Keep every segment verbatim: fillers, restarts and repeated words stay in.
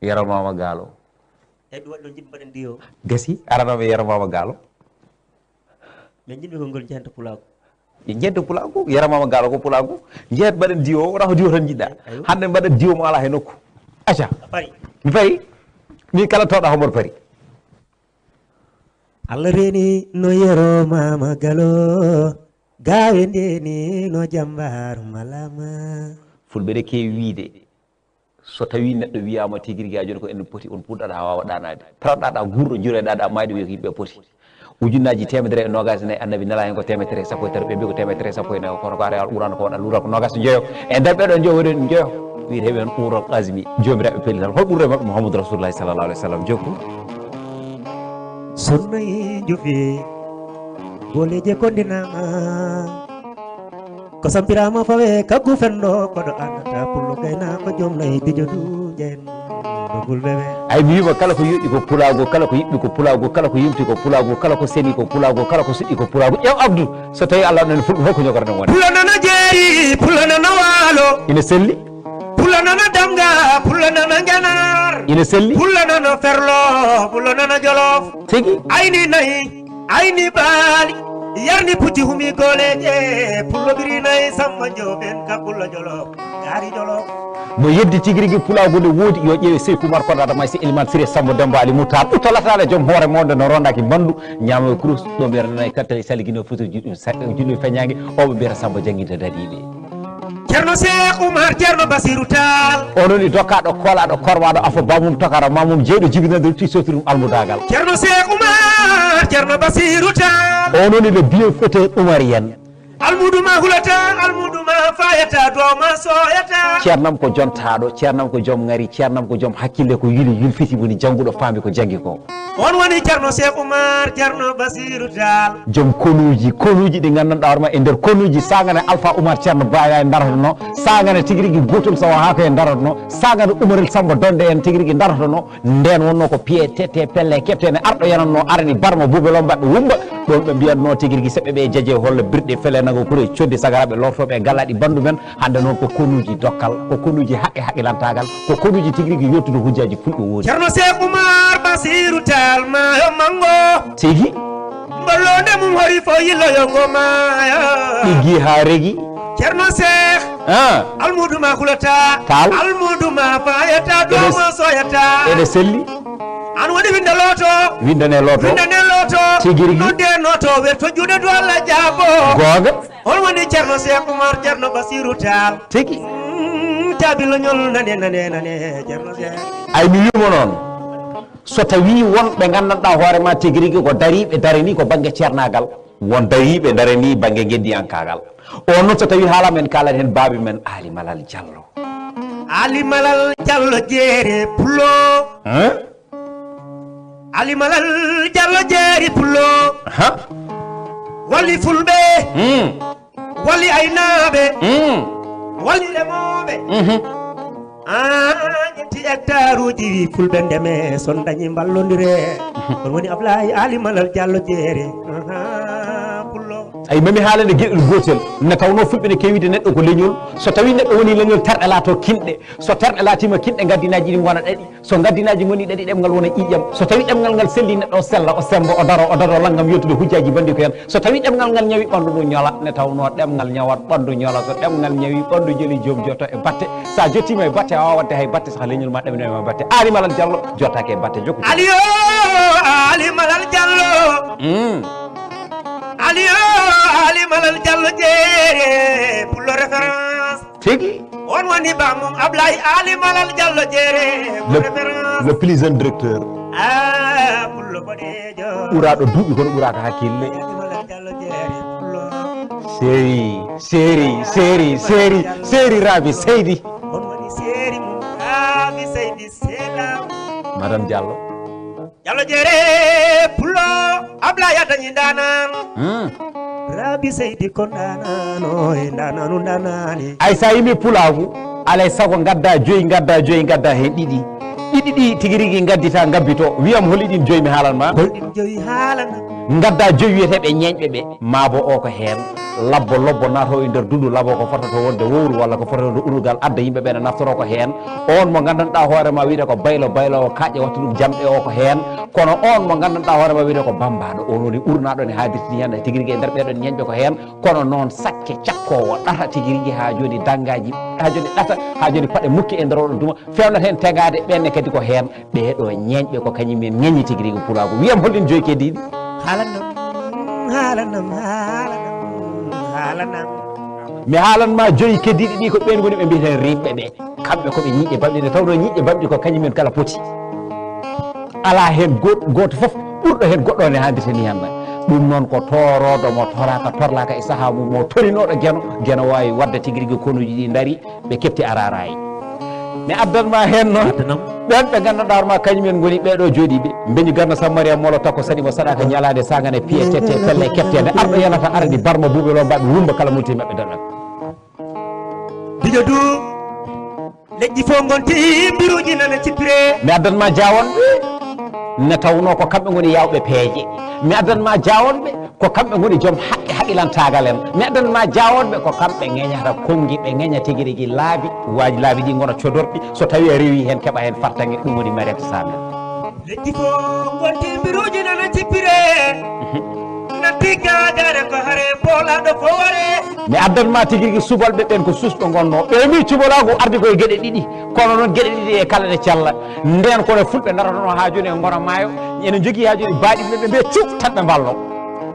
Yero Mama Galo. Eyi, ɗum waɗi noon, jiɗmi mbaɗen duo. Gasi, arano mi Yero Mama Galo. Min njiɗmi ko ngol jeyanta pulaagu. Ɓe njeddo pulaagu, Yero Mama Galo ko pulaagu. Njeet mbaɗen duo, wona ko duo tan njiɗɗa. Ayo. Hannde mbaɗen duo mo alaa he nokku. Acca. A pari. Mi pari. Min kala tooɗa homor pari. Allah reeni no Yero Mama Galo, gaawe ndeeni no jambar malama. Fulɓe ɗe keewi wiide, so tawi neɗɗo wiyaama tigi rigi a joni ko en poti, on puɗɗaɗa haa waawa ɗaanaade. Peroɗaɗa guurɗo, jureɗaɗa maayɗo, wiya ko yimɓe poti. Ujunnaaji teemedere e noogaas e nayi, Annabi nela heen ko teemedere e sappo e tati, ɓe mbi ko teemedere e sappo e nayi, kono ko ari Alquraan ko waɗa luura ko noogaas e njoyo. E nder ɓeɗon njoyo woɗen njoyo. Wiyete ɓen uurol azmi, joomiraaɓe pellital. Hol ɓurɗo e maɓɓe? Muhammadu Rasulullahi sallallahu alaihi wasallam. Jokku. Sunna e jufi, gooleeje kondinaama. Ko sampiraama fawe kaggu fenndo, koɗo annata pullo gaynaako joom nayi bijo du jeen. Dogul bebe. Ay, mi wiima kala ko yoɗi ko pulaagu, kala ko yiɗɗi ko pulaagu, kala ko yumti ko pulaagu, kala ko seni ko pulaagu, kala ko suɗɗi ko pulaagu. Ƴeew Abdou, so tawi Allah nani fulɓe fof ko ñogorɗen wonde. Pullo nana jeeri, pullo nana waalo. Ina selli. Pullo nana damga, pullo nana ngenar. Ina selli. Pullo nana ferlo, pullo nana jolof. Tigi. Ayni nayi. Ayni baali, yarni pucci humi gooleeje, pullo biri nayi Samba Joob en ka pullo jolo, gaari jolo. Mo yeddi tigi rigi pulaagu nde woodi, yo ƴeewe Seyku Umar Kodada Maysa Eliman Sire Samba Demba Ali Mutar, ɓutto latale joom hoore moonde no rondaki mbandu, ñaamo e kurus, ɗo mbiyata nayi kattale saligino fuso juɗɗum sa-, juɗɗum feñaange, o ɓe mbiyata Samba jannginta daɗiiɓe. Ceerno Seek Umar, Ceerno Basiiru Taal. O noni dokkaaɗo, koolaaɗo, kormaaɗo, afo bamum, tokara mamum, jeyɗo jibinande, rutti sottirum almudaagal. Ceerno Seek Umar, Ceerno Basiiru Taal. O noni le bienfaiteur umarien. Almuudu ma hulata, almuudu ma fayata, duwaw ma sooyata. Ceernam ko jontaaɗo, ceernam ko joom ŋari, ceernam ko joom hakkille, ko yuli yulfiti, woni jannguɗo, faami ko janngi ko. On woni Ceerno Seek Umar, Ceerno Basiiru Taal. Joom konuuji, konuuji ɗi nganndanɗaa hoore ma e nder konuuji, saagane Alfa Umar Ceerno Baaya e daratono, saagane tigi rigi gootol so wahaa ko e daratono, saagane Umarel Samba Donde en tigi rigi daratono, ndeen wonnoo ko piye tete pelle keptene arɗo yanatno arani barma buubelo mbaɗɗo wumba, ɗoon ɓe mbiyatnoo tigi rigi seɓɓe ɓe jaje holla birɗe fele nago kure codde sagaraɓe lortooɓe e gallaaɗi bandu men, hannde noon ko konuuji dokkal, ko konuuji haqqe haqqilantaagal, ko konuuji tigi rigi yottude hujjaaji fulɓe woodi. Ceerno Seek Umar Basiiru Taal maayo manngo. Tigi. Mballoonde mum hori fo yilloyo ngo maayo. Ɗiggi haa regi. Ceerno Seek. Ah. Almuudu ma hulata. Taal. Almuudu ma fayata, eɗe duwaw ma sooyata. Eɗe selli. An woni winnde looto. Winndane looto. Winndane looto. Tigi rigi. Nodde nooto, werto juuɗe du Allah jaabo. Googa. On woni Ceerno Seek Umar, Ceerno Basiiru Taal. Tigi. Mm, caabi loñol nane, nane, nane, Ceerno Seek. Ay, mi wiimo noon, so tawi won ɓe nganndanɗaa hoore ma tigi rigi ko dariiɓe daranii ko bannge ceernaagal, won dariiɓe daranii bannge ngenndiyankaagal. On noon so tawi haalaama en kaalat heen baabi men Aali Malal Jallo. Aali Malal Jallo Jeere Pullo. Hein? Aali Malal Jallo Jeeri Pullo. Aha. Walli fulɓe. Hmm. Walli aynaaɓe. Hmm. Walli remooɓe. Mhm. Ah, ƴetti hectare uji fulɓe ndeme, son dañi mballondire. Mhm. On woni Ablaye Aali Malal Jallo Jeere. Aha, Pullo. Ay, mami haalande geɗel gootel. Ne tawnoo fulɓe ne keewide neɗɗo ko leñol. So tawi neɗɗo woni leñol, terɗe laato kinɗe. So terɗe laatiima kinɗe, ngaddinaaji ɗi ngona ɗaɗi. So ngaddinaaji ngoni ɗaɗi, ɗemngal wona ƴiiƴam. So tawi ɗemngal ngal selli, neɗɗo o sella, o semmba, o daro, o daro lanngam yottude hujjaaji banndi ko en. So tawi ɗemngal ngal ñawi, ɓanndu ndu ñola, ne tawnoo ɗemngal ñawat, ɓanndu ñola. So ɗemngal ñawi, ɓanndu joli, joom jotto e batte. So a jottiima e batte, a waawat waɗde hay batte, so leñol ma ɗemnoyma batte. Aali Malal Jallo jottaake e batte, jokku. Aliyo, Aali Malal Jallo. Mm. Aliyo, Aali Malal Jallo Jeere, Pullo référence. Tigi. On woni bamum Ablaye Aali Malal Jallo Jeere, le, référence. Le plus jeune directeur. Ah, Pullo boɗeejo. Ɓuraaɗo duuɓi kono ɓuraaka hakkille. Aali Malal Jallo Jeere, Pullo. Seri, seri, seri, seri, seri Rabi Seydi. On woni seri mum Rabi Seydi Seeɗa. Madame Jallo. Jallo Jeere Pullo, Ablaye a dañi ndaanaan. Hmm. Rabi Seydi ko ndaanaano, e ndaanaanu ndaanaani. Ay, so a yimi pulaagu, alay sago ngadda joyi, ngadda joyi, ngadda heen ɗiɗi. Ɗiɗi ɗi tigi rigi ngaddita, ngabbito. Wiyam holi ɗin joyi mi haalan ma. Hol ɗin joyi haalana? Ngadda joyi wiyeteeɓe ñeeñɓe ɓe, maa bo o ko heen. Labbo lobbo naatoo e nder dundu labo ko fotata wonde wowru walla ko fotata wonde unugal adda yimɓe ɓe ne naftoro ko heen. On mo nganndanɗaa hoore ma wiyde ko baylo, baylo o kaaƴe wattu ɗum jamɗe o ko heen. Kono on mo nganndanɗaa hoore ma wiyde ko bammbaaɗo, on woni urnaaɗo ne haadirtini heen tigi rigi e nder ɓeeɗon ñeeñɓe ko heen. Kono noon sakke cakkoowo ɗata tigi rigi haa jooni danngaaji, haa jooni ɗata, haa jooni paɗe mukki e nder oɗon duma, feewnata heen tegaade ɓeen ne kadi ko heen. Ɓeeɗo ñeeñɓe ko kañum en ŋeñi tigi rigi pulaagu. Wiyam holɗin joyi keddiiɗi? Haalanam, haalanam, haalanam, haalanam. Mi haalan ma joyi keddiiɗi ɗi ko ɓeen ngoni ɓe mbiyeten rimɓe ɓe. Kamɓe ko ɓe ñiiƴe bamɗi nde tawnoo ñiiƴe bamɗi ko kañum en kala poti. Alaa heen go-, gooto fof ɓurɗo heen goɗɗo ne hanndirta ni hannde. Ɗum noon ko tooroodo mo toraaka torlaaka e sahaa mum mo torinooɗo geno, geno waawi waɗde tigi rigi konuuji ɗi ndari. Ɓe kepti a raaraay. Mi addan ma heen noon. Addanam. Ɓeen ɓe nganndanɗaa hoore ma kañum en ngoni ɓeeɗo jooɗiiɓe. Mbeñu ganno Samariya molo takko saɗi mo saɗaaka ñalaande saangane piye tette pelle kepteende. Arɗo yanata arani barma buuɓe lo mbaɓe wumba kala muti maɓɓe donnat. Bijo du. Leƴƴi fof ngonti mbiruuji nana cippire. Mi addan ma jaawonɓe. Ne tawnoo ko kamɓe ngoni yaawɓe peeje. Mi addan ma jaawonɓe. Ko kamɓe ngoni joom haqqe haqilantaagal en. Mi addan ma jaawonɓe ko kamɓe ŋeñata konngi, ɓe ŋeña tigi rigi laabi, waaji laabi ɗi ngona codorɗi, so tawii a rewii heen keɓa heen fartaŋŋe, ɗum woni Mariam Samen. Leƴƴi fof ngonti mbiruuji nana cippire. Natti gaajare ko hare poolaaɗo fof ware. Mi addan ma tigi rigi subalɓe ɓen ko suusɓe ngonnoo. Ɓe mbi cubalaagu ardi koye geɗe ɗiɗi, kono noon geɗe ɗiɗi e kala ɗe cella. Ndeen kono fulɓe daratono haa jooni e ngona maayo, ene njogii haa jooni baaɗi ɓe, ɓe mbiya cuup tan ɓe mballo.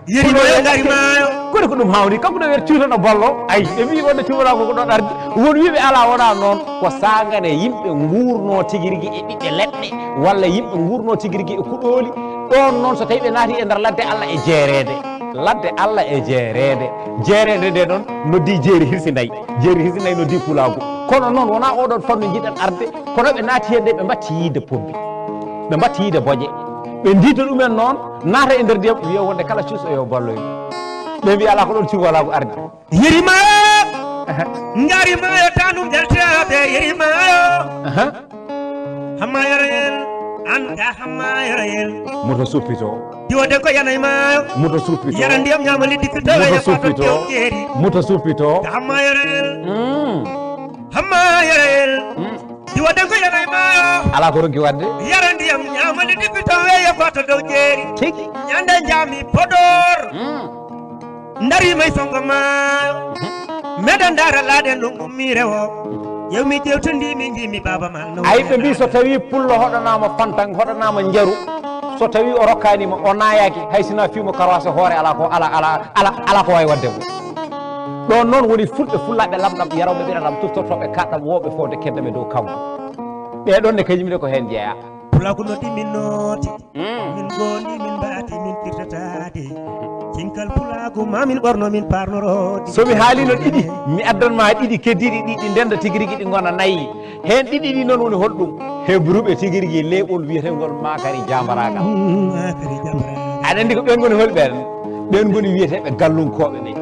Yeri maayo, ngari maayo. Kono ko ɗum hawni, kanko ɗo wiyata cuutono ballo. Ay, ɓe mbii wonde cubalaagu ko ɗon ardi. Won wiiɓe alaa, wonaa noon. Ko saangane yimɓe nguurno tigi rigi e ɓiɓɓe leɗɗe, walla yimɓe nguurno tigi rigi e kuɗooli. Ɗoon noon so tawii ɓe naati e nder ladde Alla e jeereede. Ladde Alla e jeereede. Jeereede nde noon noddi jeeri hirsi nayi. Jeeri hirsi nayi noddi pulaagu. Kono noon wonaa oɗon fannu njiɗen arde, kono ɓe naati heen de ɓe mbatti yiide pompi. Ɓe mbatti yiide boƴe. Ɓe ndiida ɗumen noon, naata e nder ndiyam, wiya wonde kala cuuso yo balloy. Ɓe mbiya alaa ko ɗoon cubalaagu ardi. Yeri maayo! Aha. Ngari maayo tanum jaltiraaɓe yeri maayo. Aha. Hamma yoro en, an ka hamma yoro en. Moto suppito. Diwoden ko yanay maayo. Moto suppito. Yara ndiyam ñaama liddi fito. Moto suppito. Moto suppito. Ka hamma yoro en. Mm. Hamma yoro en. Mm. Diwoden ko yanay maayo. Alaa ko ronki waɗde. Yara ndiyam ñaama liddi fito weeyo fato dow jeeri. Tigi. Ñande njaami Podor. Mm. Ndari may songo maayo. Meɗen ndaara laaɗe ndungu miire o. Yewmi jewtindi mi njiimi baaba man no. Ay ɓe mbi so tawi pullo hoɗanaama fantan, hoɗanaama njaru, so tawi o rokkaani ma, o naayaaki, hay sina fiimo karwaase hoore alaa ko, ala, ala, ala, alaa ko waawi waɗde mo. Ɗoon noon woni fulɓe fullaaɓe lamɗam, yarooɓe ɓiɗa lam, tuftortooɓe kaɗɗam, wooɓe fowde keddaɓe dow kammu. Ɓee ɗoon ne kañum ne ko heen jeyaa. Pulaagu noddi min nooti. Mm. Min gondi min mbaati min firtataade. Cinkal pulaagu ma min ɓorno min parnoroode. So mi haalino ɗiɗi, mi addan ma ɗiɗi keddiiɗi ɗi, ɗi ndenda tigi rigi ɗi ngona nayi. Heen ɗiɗi ɗi noon woni holɗum? Hebruɓe tigi rigi leeɓol wiyetengol maakari jambaraagal. Mm, maakari jambaraagal. Aɗa anndi ko ɓeen ngoni holɓeen? Ɓeen ngoni wiyeteeɓe gallunkooɓe ɓe.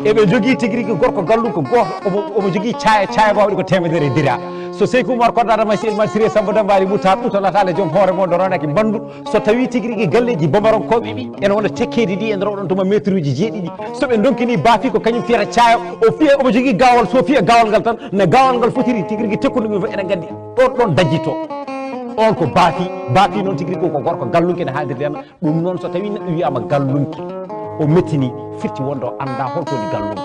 Eɓe njogii tigi rigi gorko gallunko gooto, omo, omo jogii caaya, caaya ngo waɗi ko temedere dira. So Seyku Umar Koddaata Masi El Mansiri e Samba Dambaari Mutaar Ɓuto Lataale joom hoore mo Doronaki Mbandu, so tawii tigi rigi galleeji Bamaronkooɓe ɗi, ene wona tekkeedi ndi e nder oɗon tuma meeturuuji jeeɗiɗi. So ɓe ndonkini baafi ko kañum fiyata caaya, o fiya omo jogii gaawal, so fiya gaawal ngal tan, no gaawal ngal fotiri tigi rigi tekkude ɗum fof eɗen nganndi. Ɗon, ɗon dajjito. On ko baafi, baafi noon tigi rigi ko gorko gallunke ne haaldirde en. Ɗum noon, so tawii neɗɗo wiyaama gallunke, o mettini, firti wonde o anndaa hol ko woni gallunke.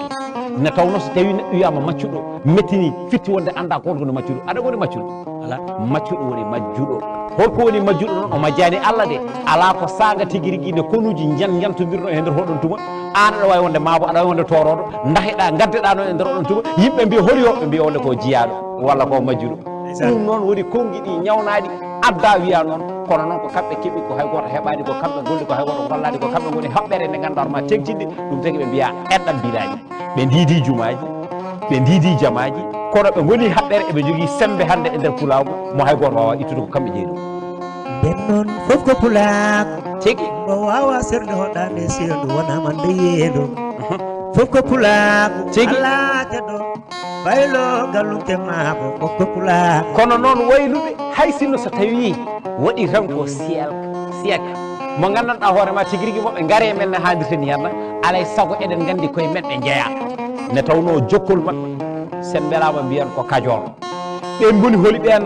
Nde tawnoo so tawii neɗɗo wiyaama maccuɗo, mettini, firti wonde anndaa ko hol ko woni maccuɗo. Aɗa woni maccuɗo? Alaa. Maccuɗo woni majjuɗo. Hol ko woni majjuɗo noon? O majjaani Alla de. Alaa ko saanga tigi rigi nde konuuji njan-, njantondirnoo e nder hoɗon tuma. Aan aɗa waawi wonde maabo, aɗa waawi wonde tooroodo. Ndaheɗaa, ngaddeɗaa noon e nder oɗon tuma. Yimɓe mbiya, holi o? Ɓe mbiya wonde ko jiyaaɗo walla ko majjuɗo. Ndeysaan. Ɗum noon woni konngi ɗi ñawnaaɗi, adda wiya noon, kono noon ko kamɓe keɓi, ko hay gooto heɓaani, ko kamɓe golli, ko hay gooto gollaani, ko kamɓe ngoni haɓɓere nde ngannduɗaa ma teŋtinde, ɗum tagi ɓe mbiya enɗam mbiɗaani. Ɓe ndiidi jumaaji, ɓe ndiidi jamaaji, kono ɓe ngoni haɓɓere, eɓe njogii semmbe hannde e nder pulaagu, mo hay gooto waawaa ittude ko kamɓe jeyi ɗum. Nden noon, fof ko pulaagu. Tigi. Mbo waawaa serde hoɗaande seeɗu, wonaa man nde yeeɗu. Mhm. Fof ko pulaagu. Tigi. Alaa jaɗo. Baylo gallunke maako, fof ko pulaagu. Kono noon wayluɓe, hay sinno so tawii waɗi tan ko siyal, siyaka. Mo nganndanɗaa hoore ma tigi rigi, mo ɓe ngaree men ne haaldirta ni henna, alay sago eɗen nganndi koye men ɓe njeyaa. Ne tawnoo jokkol maɓɓe, sen mbelaama mbiyen ko Kajoor. Ɓeen ngoni holi ɓeen?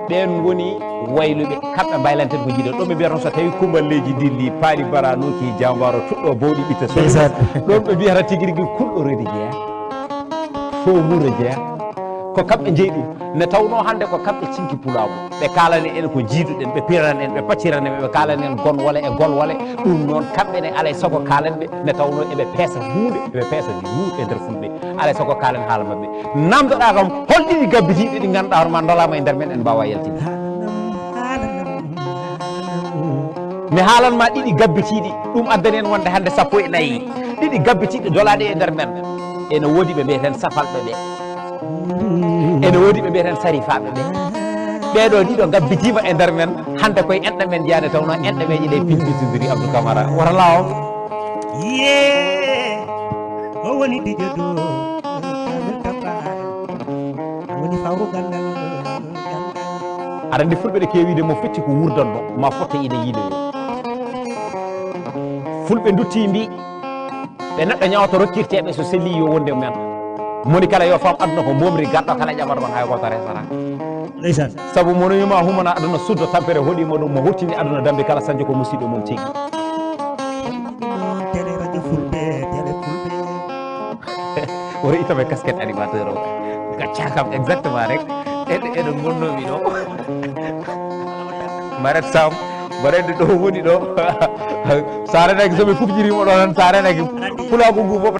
Ɓeen ngoni wayluɓe, kamɓe mbaylanten ko jiiɗen. Ɗo ɓe mbiyata so tawi kumballeeji dilli, paali baranooki, jambaaro tuɗɗo bowɗi ɓitta soli. Ndeysaan. Ɗon ɓe mbiyata tigi rigi kulɗo rodi jeya. Fowmuuro jeya. Ko kamɓe njeyi ɗum. Ne tawnoo hannde ko kamɓe cinki pulaagu. Ɓe kaalani en ko jiiduɗen, ɓe pirana en, ɓe paccirana en, ɓe kaalani en gonwole e golwole. Ɗum noon, kamɓe ne alay sago kaalen ɓe, ne tawnoo eɓe peesa huunde, eɓe peesa huunde e nder fulɓe. Alay sago kaalen haala maɓɓe. Namdoɗaa kam, hol ɗiɗi gabbitiiɗi ɗi ngannduɗaa hono ma ndolaama e nder men, en mbaawaa yaltinde? Mi haalan ma ɗiɗi gabbitiiɗi, ɗum addani en wonde hannde sappo e nayi. Ɗiɗi gabbitiiɗi dolaaɗi e nder men. Ene woodi ɓe mbiyeten safalɓe ɓe. Ene woodi ɓe mbiyeten sarifaaɓe ɓe. Ɓeeɗo ɗiɗo gabbitiima e nder men, hannde koye enɗe men njeyaa, ne tawnoo enɗe men ɗe pimpitindiri Abdou Camara. Wata laaw. Yee, o woni dijo do, Kamil Tappa, woni fawru gandal, gandal. Aɗa anndi fulɓe ɗe kewiide mo fetti ko wurdanno, ma fotte ina yiiloyo. Fulɓe ndutti mbi, ɓe neɗɗo ñawata rokkirteɓe so selli yo wonde men. Moni kala yo fam aduna ko mbomri gaɗɗo kala ƴamata mon hay goto resata. Ndeysaan. Sabu mo no wima humana aduna suddo tampere hoɗimo ɗum mo hurtini aduna dambi kala sañjo ko musiɗɗo mum tigi. Télé radio fulɓe, télé fulɓe. Oto itame casquette animateur o. Gacca kam exactement rek. Eɗo eɗo gonnomi ɗo. Maret Sam, mbaɗa anndi ɗo woni ɗo. Sa renaki somi fufjirimo ɗo tan, sa renaki pulagu ngu fof.